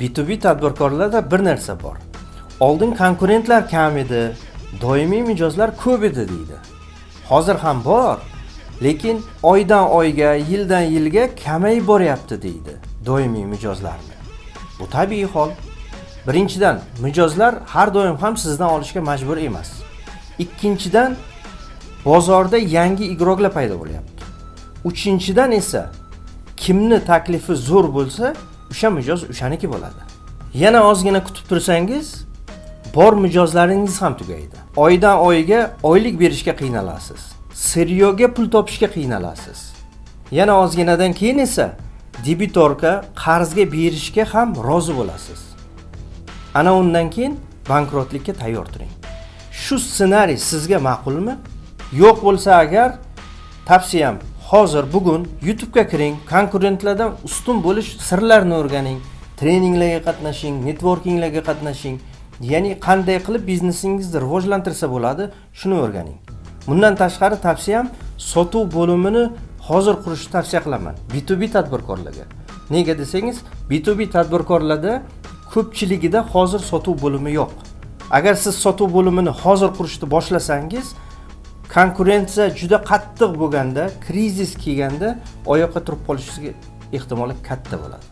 B2B tadbirkorlarda bir narsa bor. Oldin konkurentlar kam edi, doimiy mijozlar ko'p edi deydi. Hozir ham bor, lekin oydan oyga, yildan yilga kamayib boryapti deydi doimiy mijozlarni. Bu tabiiy hol. Birinchidan, mijozlar har doim ham sizdan olishga majbur emas. Ikkinchidan, bozorda yangi игрок lar paydo bo'lyapti. Uchinchidan esa kimni taklifi zo'r bo'lsa, o'sha mijoz o'shaniki bo'ladi. Yana ozgina kutib tursangiz, bor mijozlaringiz ham tugaydi. Oydan oyga oylik berishga qiynalasiz. Сырьё ga pul topishga qiynalasiz. Yana ozginadan keyin esa дебиторка, qarzga berishga ham rozi bo'lasiz. Ana undan keyin bankrotlikka tayyor turing. Shu ssenariy sizga ma'qulmi? Yo'q bo'lsa agar, tavsiyam, hozir bugun YouTube'ga kiring, konkurentlardan ustun bo'lish sirlarini o'rganing, treninglarga qatnashing, networkinglarga qatnashing. Ya'ni qanday qilib biznesingizni rivojlantirsa bo'ladi, shuni o'rganing. Bundan tashqari tavsiyam, sotuv bo'limini hozir qurishni tavsiya qilaman B2B tadbirkorlarga. Nega desangiz, B2B tadbirkorlarda ko'pchiligida hozir sotuv bo'limi yo'q. Agar siz sotuv bo'limini hozir qurishni boshlasangiz, konkurensiya juda qattiq bo'lganda, krizis kelganda oyoqqa turib qolishingizga ehtimoli katta bo'ladi.